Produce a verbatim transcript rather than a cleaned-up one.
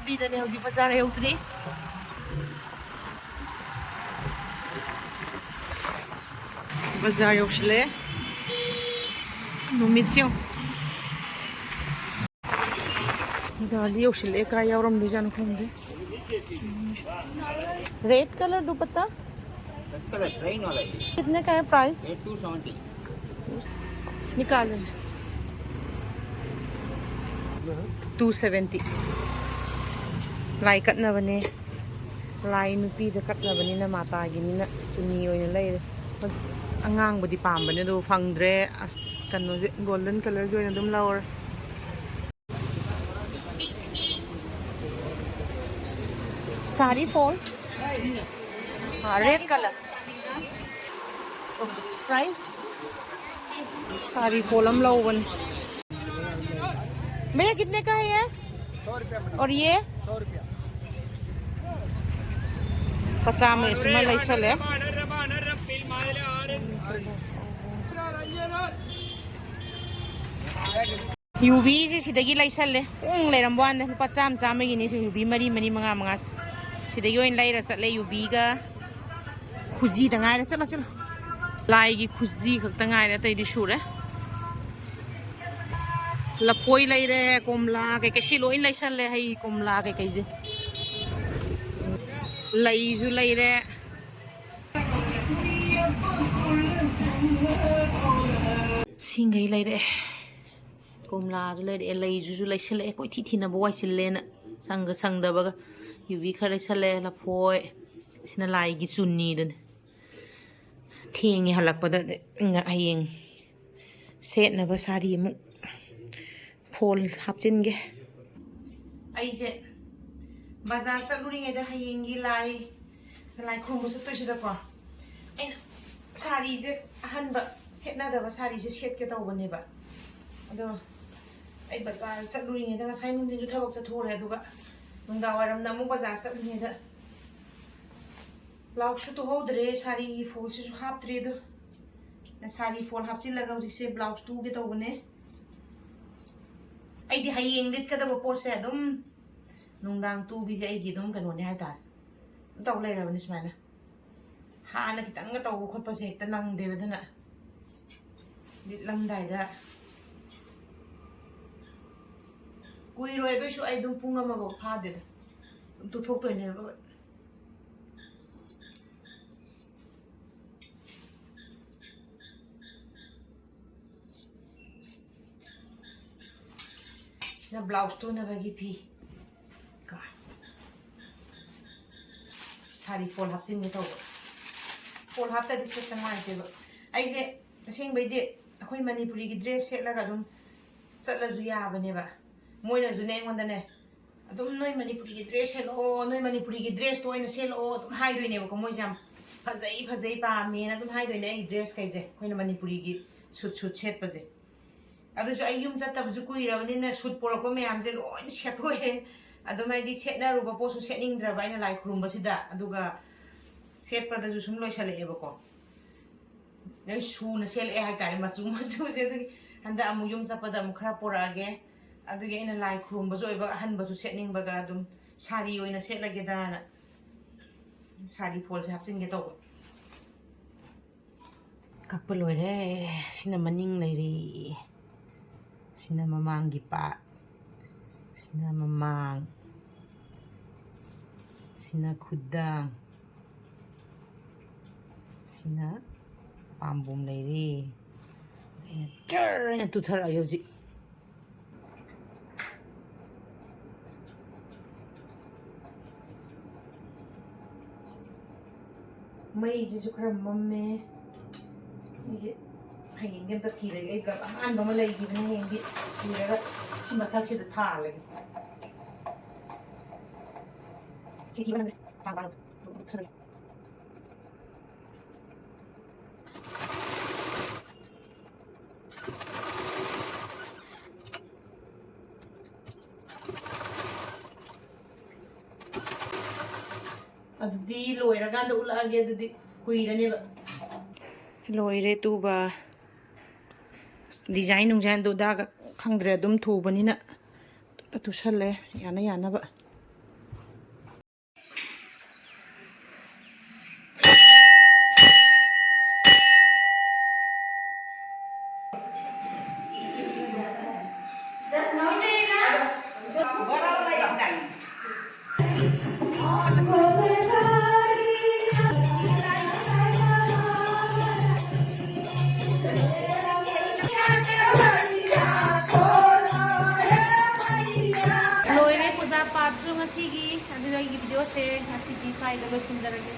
ꯂꯝꯕꯤꯗꯅꯦ, ꯍꯧꯖꯤꯛ ꯕꯖꯥꯔ ꯌꯧꯗ꯭ꯔꯤ꯫ ꯕꯖꯥꯔ ꯌꯧꯁꯤꯜꯂꯦ꯫ ꯅꯨꯃꯤꯠꯁꯦ ꯌꯦꯡꯉꯨ꯫ ꯗꯥꯂꯤ ꯌꯧꯁꯤꯜꯂꯛꯑꯦ, ꯀꯥꯏ ꯌꯥꯎꯔꯝꯗꯣꯏꯖꯥꯠꯅꯣ ꯈꯪꯗꯦ꯫ Red colour dupatta. कितने का है प्राइस? ये टू सेवेंटी। निकाल। Two seventy. ꯂꯥꯏ ꯀꯠꯅꯕꯅꯦ꯫ ꯂꯥꯏ ꯅꯨꯄꯤꯗ ꯀꯠꯅꯕꯅꯤꯅ, ꯃꯥꯇꯥꯒꯤꯅꯤꯅ ꯆꯨꯅꯤ ꯑꯣꯏꯅ ꯂꯩꯔꯦ꯫ ꯑꯉꯥꯡꯕꯗꯤ ꯄꯥꯝꯕꯅꯦ, ꯑꯗꯣ ꯐꯪꯗ꯭ꯔꯦ꯫ ꯑꯁ, ꯀꯩꯅꯣꯁꯦ, ꯒꯣꯜꯗꯟ ꯀꯂꯔꯁꯦ ꯑꯣꯏꯅ ꯑꯗꯨꯝ ꯂꯧꯔꯦ꯫ साड़ी फॉल, हाँ, red colour. Price? Sari fall हम लोगन। भैया, कितने का है ये? और ये? पचास में इसमें ले चले। ꯌꯨꯕꯤꯁꯦ ꯁꯤꯗꯒꯤ ꯂꯩꯁꯜꯂꯦ꯫ ꯎꯝ, ꯂꯩꯔꯝꯕ ꯋꯥꯅꯦ꯫ ꯂꯨꯄꯥ ꯆꯥꯝꯃ ꯆꯥꯝꯃꯒꯤꯅꯤ ꯁꯤ ꯌꯨꯕꯤ ꯃꯔꯤ ꯃꯔꯤ, ꯃꯉꯥ ꯃꯉꯥꯁꯦ꯫ ꯁꯤꯗꯒꯤ ꯑꯣꯏꯅ ꯂꯩꯔ ꯆꯠꯂꯦ꯫ ꯌꯨꯕꯤꯒ ꯈꯨꯖꯤꯗ ꯉꯥꯏꯔꯦ꯫ ꯆꯠꯂꯣ, ꯆꯠꯂꯣ꯫ ꯂꯥꯏꯒꯤ ꯈꯨꯖꯤ ꯈꯛꯇ ꯉꯥꯏꯔꯦ, ꯑꯇꯩꯗꯤ ꯁꯨꯔꯦ꯫ ꯂꯐꯣꯏ ꯂꯩꯔꯦ, ꯀꯣꯝꯂꯥ ꯀꯩꯀꯩ ꯁꯤ ꯂꯣꯏ ꯂꯩꯁꯜꯂꯦ꯫ ꯍꯩ, ꯀꯣꯝꯂꯥ ꯀꯩꯀꯩꯁꯦ꯫ ꯂꯩꯁꯨ ꯂꯩꯔꯦ꯫ ꯁꯤꯡꯈꯩ ꯂꯩꯔꯛꯑꯦ꯫ ꯀꯣꯝꯂꯥꯁꯨ ꯂꯩꯔꯛꯑꯦ, ꯂꯩꯁꯤꯁꯨ ꯂꯩꯁꯤꯜꯂꯛꯑꯦ꯫ ꯀꯣꯏꯊꯤ ꯊꯤꯅꯕ ꯋꯥꯏ ꯆꯤꯜꯂꯦꯅ ꯁꯪꯒ ꯁꯪꯗꯕꯒ꯫ ꯌꯨꯕꯤ ꯈꯔ ꯂꯩꯁꯜꯂꯦ, ꯂꯐꯣꯏ꯫ ꯁꯤꯅ ꯂꯥꯏꯒꯤ ꯆꯨꯅꯤꯗꯨꯅꯤ꯫ ꯊꯦꯡꯉꯦ ꯍꯜꯂꯛꯄꯗ꯫ ꯉ-, ꯍꯌꯦꯡ ꯁꯦꯠꯅꯕ ꯁꯥꯔꯤ ꯑꯃꯨꯛ ꯐꯣꯜ ꯍꯥꯞꯆꯤꯟꯒꯦ꯫ ꯑꯩꯁꯦ ꯕꯖꯥꯔ ꯆꯠꯂꯨꯔꯤꯉꯩꯗ, ꯍꯌꯦꯡꯒꯤ ꯂꯥꯏ, ꯂꯥꯏ ꯈꯨꯔꯨꯝꯕ ꯆꯠꯇꯣꯏꯁꯤꯗꯀꯣ, ꯑꯩꯅ ꯁꯥꯔꯤꯁꯦ, ꯑꯍꯟꯕ ꯁꯦꯠꯅꯗꯕ ꯁꯥꯔꯤꯁꯦ ꯁꯦꯠꯀꯦ ꯇꯧꯕꯅꯦꯕ꯫ ꯑꯗꯣ ꯑꯩ ꯕꯖꯥꯔ ꯆꯠꯂꯨꯔꯤꯉꯩꯗ, ꯉꯁꯥꯏ ꯅꯨꯡꯊꯤꯟꯁꯨ ꯊꯕꯛ ꯆꯠꯊꯣꯛꯎꯔꯦ, ꯑꯗꯨꯒ ꯅꯨꯡꯗꯥꯡ ꯋꯥꯏꯔꯝꯗ ꯑꯃꯨꯛ ꯕꯖꯥꯔ ꯆꯠꯂꯤꯉꯩꯗ ꯕ꯭ꯂꯥꯎꯁꯁꯨ ꯇꯨꯍꯧꯗ꯭ꯔꯦ, ꯁꯥꯔꯤꯒꯤ ꯐꯣꯜꯁꯤꯁꯨ ꯍꯥꯞꯇ꯭ꯔꯤ꯫ ꯑꯗꯣ ꯁꯥꯔꯤ ꯐꯣꯜ ꯍꯥꯞꯆꯤꯜꯂꯒ ꯍꯧꯖꯤꯛꯁꯦ ꯕ꯭ꯂꯥꯎꯁ ꯇꯨꯒꯦ ꯇꯧꯕꯅꯦ꯫ ꯑꯩꯗꯤ ꯍꯌꯦꯡ ꯂꯤꯠꯀꯗꯕ ꯄꯣꯠꯁꯦ ꯑꯗꯨꯝ ꯅꯨꯡꯗꯥꯡ ꯇꯨꯕꯤꯁꯦ ꯑꯩꯒꯤ ꯑꯗꯨꯝ ꯀꯩꯅꯣꯅꯦ ꯍꯥꯏꯇꯥꯔꯦ꯫ ꯑꯗꯨꯝ ꯇꯧ ꯂꯩꯔꯕꯅꯤ ꯁꯨꯃꯥꯏꯅ꯫ ꯍꯥꯟꯅ ꯈꯤꯇꯪꯒ ꯇꯧꯕ ꯈꯣꯠꯄꯁꯦ ꯍꯦꯛꯇ ꯅꯪꯗꯦꯕ꯫ ꯑꯗꯨꯅ ꯂꯤꯠꯂꯝꯗꯥꯏꯗ ꯀꯨꯏꯔꯣꯏ꯫ ꯑꯗꯨꯏꯁꯨ ꯑꯩ ꯑꯗꯨꯝ ꯄꯨꯡ ꯑꯃꯐꯥꯎ ꯐꯥꯗꯦꯗ꯫ ꯑꯗꯨꯝ ꯇꯨꯊꯣꯛꯇꯣꯏꯅꯦꯕ꯫ ꯁꯤꯅ ꯕ꯭ꯂꯥꯎꯁ ꯇꯨꯅꯕꯒꯤ ꯐꯤ꯫ ꯀꯣ꯫ ꯁꯥꯔꯤ ꯐꯣꯜ ꯍꯥꯞꯆꯤꯟꯒꯦ ꯇꯧꯕ꯫ ꯐꯣꯜ ꯍꯥꯞꯇꯗꯤ ꯁꯦꯠꯄ ꯅꯨꯡꯉꯥꯏꯇꯦꯕ꯫ ꯑꯩꯁꯦ ꯑꯁꯦꯡꯕꯩꯗꯤ ꯑꯩꯈꯣꯏ ꯃꯅꯤꯄꯨꯔꯤꯒꯤ ꯗ꯭ꯔꯦꯁ ꯁꯦꯠꯂꯒ ꯑꯗꯨꯝ ꯆꯠꯂꯁꯨ ꯌꯥꯕꯅꯦꯕ꯫ ꯃꯣꯏꯅꯁꯨꯅꯦ ꯑꯩꯉꯣꯟꯗꯅꯦ, "ꯑꯗꯨꯝ ꯅꯣꯏ ꯃꯅꯤꯄꯨꯔꯤꯒꯤ ꯗ꯭ꯔꯦꯁ ꯁꯦꯠꯂꯛꯑꯣ, ꯅꯣꯏ ꯃꯅꯤꯄꯨꯔꯤꯒꯤ ꯗ꯭ꯔꯦꯁꯇꯣ ꯑꯣꯏꯅ ꯁꯦꯠꯂꯛꯑꯣ", ꯑꯗꯨꯝ ꯍꯥꯏꯗꯣꯏꯅꯦꯕꯀꯣ ꯃꯣꯏꯁꯦ ꯌꯥꯝ꯫ "ꯐꯖꯩ, ꯐꯖꯩ, ꯄꯥꯝꯃꯦꯅ" ꯑꯗꯨꯝ ꯍꯥꯏꯗꯣꯏꯅꯦ ꯑꯩꯒꯤ ꯗ꯭ꯔꯦꯁꯈꯩꯁꯦ, ꯑꯩꯈꯣꯏꯅ ꯃꯅꯤꯄꯨꯔꯤꯒꯤ ꯁꯨꯠ ꯁꯨꯠ ꯁꯦꯠꯄꯁꯦ꯫ ꯑꯗꯨꯁꯨ ꯑꯩ ꯌꯨꯝ ꯆꯠꯇꯕꯁꯨ ꯀꯨꯏꯔꯕꯅꯤꯅ ꯁꯨꯠ ꯄꯨꯔꯛꯄ ꯃꯌꯥꯝꯁꯦ ꯂꯣꯏ ꯁꯦꯠꯇꯣꯛꯑꯦ꯫ ꯑꯗꯨꯝ ꯍꯥꯏꯗꯤ ꯁꯦꯠꯅꯔꯨꯕ ꯄꯣꯠꯁꯨ ꯁꯦꯠꯅꯤꯡꯗ꯭ꯔꯕ ꯑꯩꯅ ꯂꯥꯏ ꯈꯨꯔꯨꯝꯕꯁꯤꯗ, ꯑꯗꯨꯒ ꯁꯦꯠꯄꯗꯁꯨ ꯁꯨꯝ ꯂꯣꯏꯁꯜꯂꯛꯑꯦꯕꯀꯣ꯫ ꯂꯣꯏ ꯁꯨꯅ ꯁꯦꯠꯂꯛꯑꯦ ꯍꯥꯏꯇꯥꯔꯦ, ꯃꯆꯨ ꯃꯆꯨꯁꯦ꯫ ꯑꯗꯨꯒꯤ ꯍꯟꯗꯛ ꯑꯃꯨꯛ ꯌꯨꯝ ꯆꯠꯄꯗ ꯑꯃꯨꯛ ꯈꯔ ꯄꯨꯔꯛꯑꯒꯦ꯫ ꯑꯗꯨꯒꯤ ꯑꯩꯅ ꯂꯥꯏ ꯈꯨꯔꯨꯝꯕꯁꯨ ꯑꯣꯏꯕ, ꯑꯍꯟꯕꯁꯨ ꯁꯦꯠꯅꯤꯡꯕꯒ ꯑꯗꯨꯝ ꯁꯥꯔꯤ ꯑꯣꯏꯅ ꯁꯦꯠꯂꯒꯦꯗꯥꯅ ꯁꯥꯔꯤ ꯐꯣꯜꯁꯦ ꯍꯥꯞꯆꯤꯟꯒꯦ ꯇꯧꯕ꯫ ꯀꯛꯄ ꯂꯣꯏꯔꯦ꯫ ꯁꯤꯅ ꯃꯅꯤꯡ ꯂꯩꯔꯤ, ꯁꯤꯅ ꯃꯃꯥꯡꯒꯤ ꯄꯥꯔꯠ, ꯁꯤꯅ ꯃꯃꯥꯡ, ꯁꯤꯅ ꯈꯨꯗꯥꯡ, ꯁꯤꯅ ꯄꯥꯝꯕꯣꯝ ꯂꯩꯔꯤ꯫ ꯑꯩꯅ ꯖꯔ ꯍꯥꯏꯅ ꯇꯨꯊꯔꯛꯑꯒꯦ ꯍꯧꯖꯤꯛ꯫ ꯃꯩꯁꯤꯁꯨ ꯈꯔ ꯃꯝꯃꯦ꯫ ꯑꯩꯁꯦ ꯍꯌꯦꯡꯗꯤ ꯑꯝꯇ ꯊꯤꯔꯒꯦ꯫ ꯑꯩ ꯕ꯭ꯂꯕ ꯑꯉꯥꯟꯕ ꯑꯃ ꯂꯩꯈꯤꯕꯅꯦ, ꯍꯌꯦꯡꯗꯤ ꯊꯤꯔꯒ ꯁꯤ ꯃꯊꯛꯁꯤꯗ ꯊꯥꯜꯂꯒꯦ꯫ ꯁꯤ ꯊꯤꯕ ꯅꯪꯗ꯭ꯔꯦ꯫ ꯆꯥꯡ ꯇꯥꯔꯕ꯫ ꯑꯗꯨꯗꯤ ꯂꯣꯏꯔꯀꯥꯟꯗ ꯎꯠꯂꯛꯑꯒꯦ꯫ ꯑꯗꯨꯗꯤ ꯀꯨꯏꯔꯅꯦꯕ꯫ ꯂꯣꯏꯔꯦ ꯇꯨꯕ꯫ ꯑꯁ, ꯗꯤꯖꯥꯏꯟ ꯅꯨꯡꯖꯥꯏꯟꯗꯣ ꯗꯥꯒ ꯈꯪꯗ꯭ꯔꯦ, ꯑꯗꯨꯝ ꯊꯨꯕꯅꯤꯅ ꯇꯨꯁꯜꯂꯦ ꯌꯥꯅ ꯌꯥꯅꯕ꯫ ꯂꯣꯏꯔꯦ ꯄꯨꯖꯥ ꯄꯥꯠꯁꯨ ꯉꯁꯤꯒꯤ꯫ ꯑꯗꯨꯗ ꯑꯩꯒꯤ ꯚꯤꯗꯤꯑꯣꯁꯦ ꯉꯁꯤꯗꯤ ꯁ꯭ꯋꯥꯏꯗ ꯂꯣꯏꯁꯤꯟꯖꯔꯒꯦ꯫